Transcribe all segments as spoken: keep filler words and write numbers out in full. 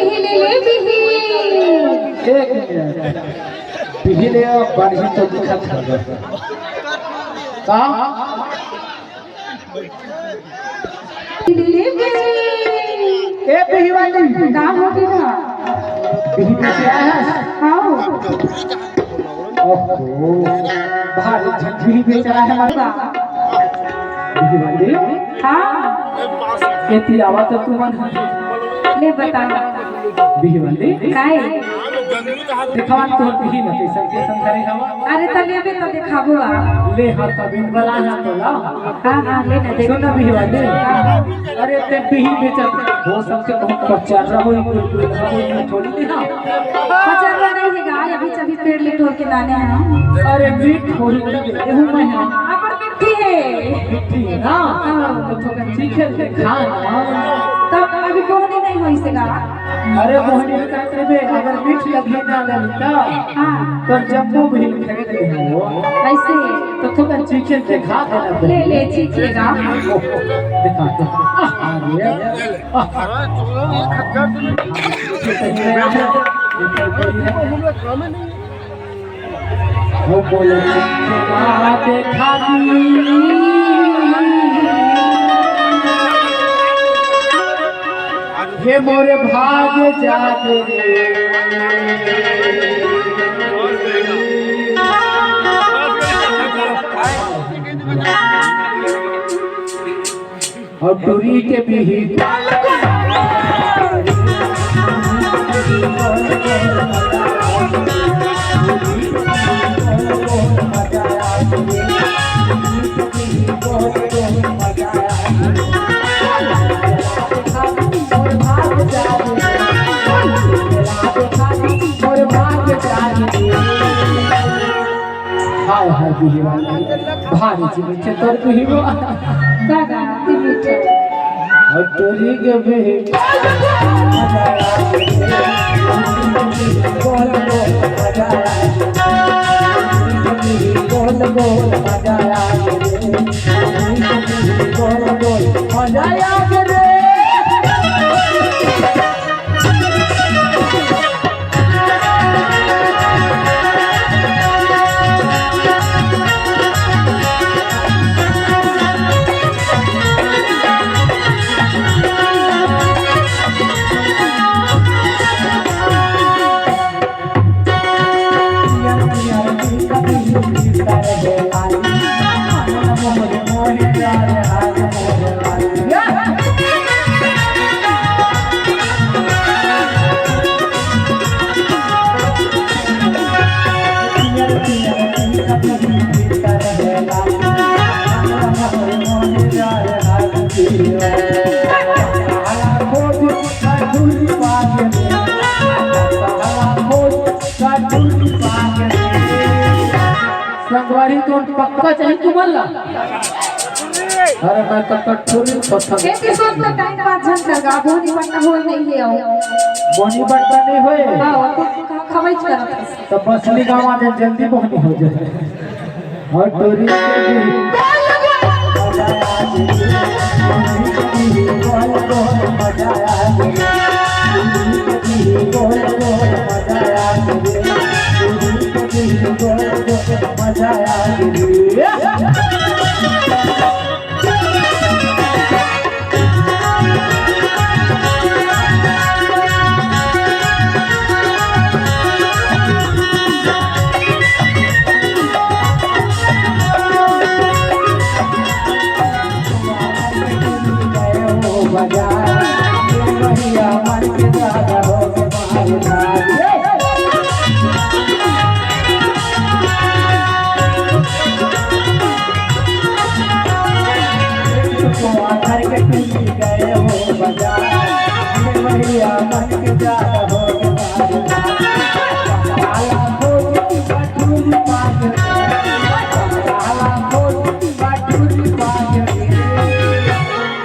ले ले बिही। एक मिनट, बिही ले बढ़िया तो दिखत हवे। का? ले ले बिही। ए बिही वाली। का हो गया? बिही में क्या है? हाँ। ओहो, भारी झंझरी बेच रहा है मरदा। बिही वाली। हाँ। एती आवा तो तुमन। ले बता। बिही वाली। काहे? देखवा तोर बिही न कैसन कैसन धरे हवा। अरे त लेबे त देखाबो आ। ले हाँ तब इन बला ना तो ला। हाँ, हाँ, ले ना, देख। सुन ना बिही वाली। अरे ते बिही बेचत हो, सबसे बहुत पचार रहो, कोई कोई थोड़ी देना। पचार रहा नहीं है गा, अभी चभी पेड़ ले तोड़ के लाने हैं हम। अरे मीठ थोड़ी ना दे, एहू में है। अपन मिट्टी है। मिट्टी है ना? हाँ। तो थोड़ा चीखे ले खा ना। तब अभी बोहनी नहीं होई से गा। अरे मोहनी कहते बे, अगर मीठ लगे ना ललिता, हाँ। तो जम्मो भी खरीद ले हो। ऐसे। तो थोड़ा चीखे देखा देना। ले, ले, चीखेगा। ओहो, देखा तो। अरे। वो बोले, "देखा दी।" हे मोरे भाग जागे रे। अउ टूरी के बिही। हाय हाय बिही वाली, भारी जिनिस हे तोर बिही वा। दादा, ती मीठा। अउ टूरी के बिही। संगवारी तो पक्का चाहिए तुमन ला। अरे मैं तो कठोरी पत्थर। एक ही सोच तो टाइम पास झन कर गा, बोनी पन्ना होई नहीं ले आओ। बोनी पन्ना नहीं होए। हाँ, तो खवाई करत। तो बसली गाँव आ जाए, जल्दी पहुँच हो जाए। और टोरी के भी। मजा आ गई।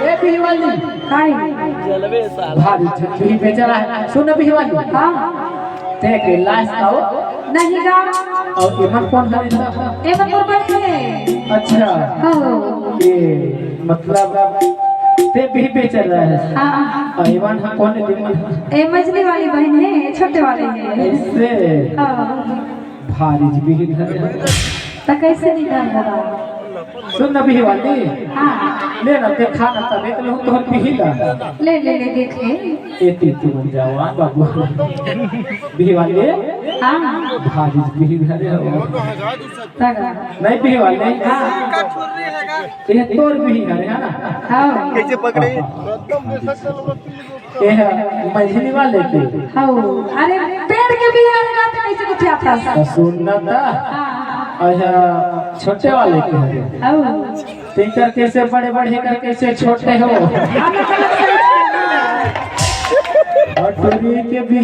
ए बिहवाली। काहे? भारी झटकी बेचारा है। सुन ना बिहवाली। हाँ। ते के लाश का हो? नहीं गा। अउ एमन कोन हरे सा? एमन मोर बहिन हे। अच्छा। हाँ। ये मतलब ते भी बेचर रहे। हाँ। अउ एमन ह कोन दिन? ए मझली वाली बहिन हे, छोटे वाली हे। अइसे? हाँ। भारी बिहिन हरे। त कइसे निधन होगा? सुन न बिही वाली। हाँ। ले न, ते खा न, त देख लूँ तोहर बिही ला। ले, ले, ले, देख ले। ए ती तू मन जावा बाबू। बिही वाली। हाँ। भारी बिहिन हरे हो। तगा। नहीं बिही वाली। हाँ। ये तोर बिही हरे, है ना? हाँ। कैसे पकड़े? हाँ, हाँ। ये है मझली वाले के। हाँ। अरे, पेड़ के बिही हरे ना, तो कैसे कुछ आता है? तो सुन ना था। हाँ। अच्छा, छोटे वाले के हरे। हाँ। तेकर कैसे बड़े, बड़े कर कैसे छोटे हो? अलग अलग size के। अउ टूरी के भी।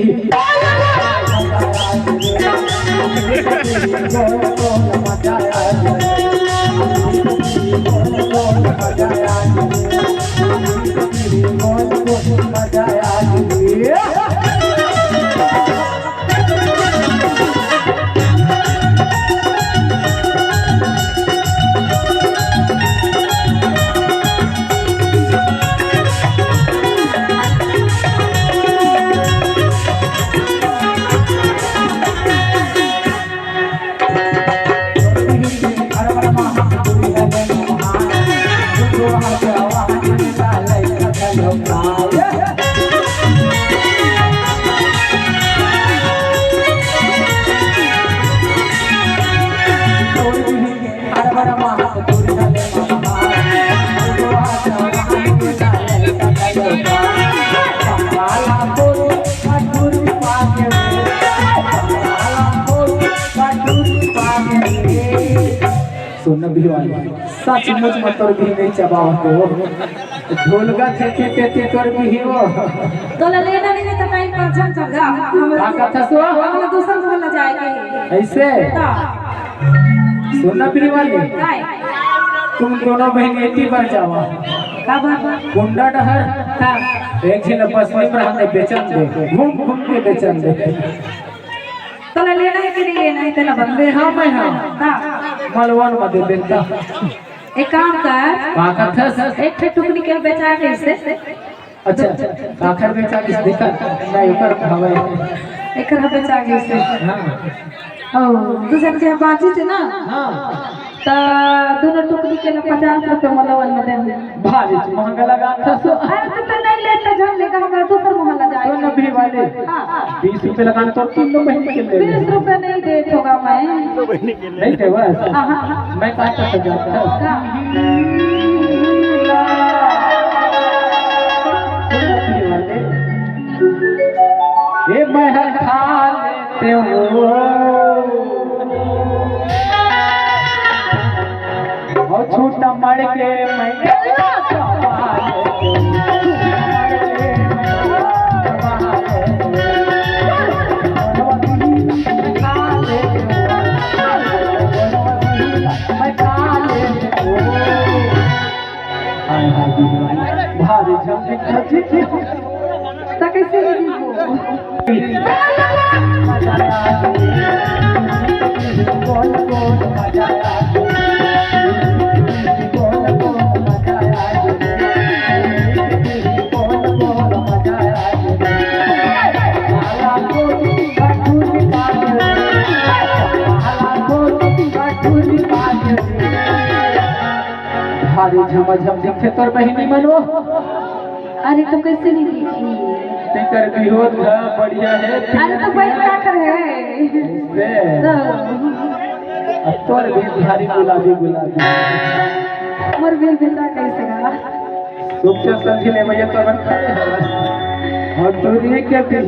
सुन बिही वाली, सचमुच में तोर बिही नहीं चबावत हो। ढोलगा थे, थे, थे, थे, तोर बिही हो। तोला लेना नहीं है तो टाइम पर जम चल जा। हम, हम, का कथा सो? हम दूसर मोहल्ला जाएंगे। ऐसे? हाँ। सुन ना बिही वाली। काय? तुम दोनों बहिन एती बर जावा। का बात? कुंडा डहर। हाँ। एक झन बस में रहने बेचन दे। घूम घूम के बेचन दे। तोला लेना है कि नहीं लेना है, तेला बता। ले, हाँ, मैं हाँ। हाँ। मलवन में दे देता। एक काम कर। का करथस? एक ठे टुकड़ी के बेचा के इसे। अच्छा, काखर बेचा के इसे देखा? नहीं, ओकर हवे। एकर बेचा के इसे। हाँ। ओ, दू झन के बाची थे ना? हाँ। त दोनों टुकड़ी के ला पचास रुपया मलवन में दे दे। भारी महंगा लगा था सो। अरे, तू तो नहीं लेता, झन लेगा, हमारा दूसर मोहल्ला जाए। सुन ना बिही वाली। हाँ। बीस रुपया लगा तो तीनों बहिन के ले ले। बीस रुपया नहीं देत होगा मैं। नहीं दे बस। हाँ, हाँ, हाँ। मैं का करता जाता। हाँ। सुन ना बिही वाली। ए मैं हर खा लेते हो। और छूटा मर के मैं हाय, हाय, भारी झम दिखा जी। त कैसे लगी वो? भारी झमाझम दिखे तोर बहिनी मनो। अरे, तो कैसे नहीं दिखी? तेकर बिहोत घा बढ़िया है। अरे, तो भाई, का कर है? से। तो। अब तोर भी भारी गुलाबी गुलाबी। मोर भी बेटा कैसे रहा? सुख से समझ ले भैया, तो बन खड़े हैं। और दूरी के भी।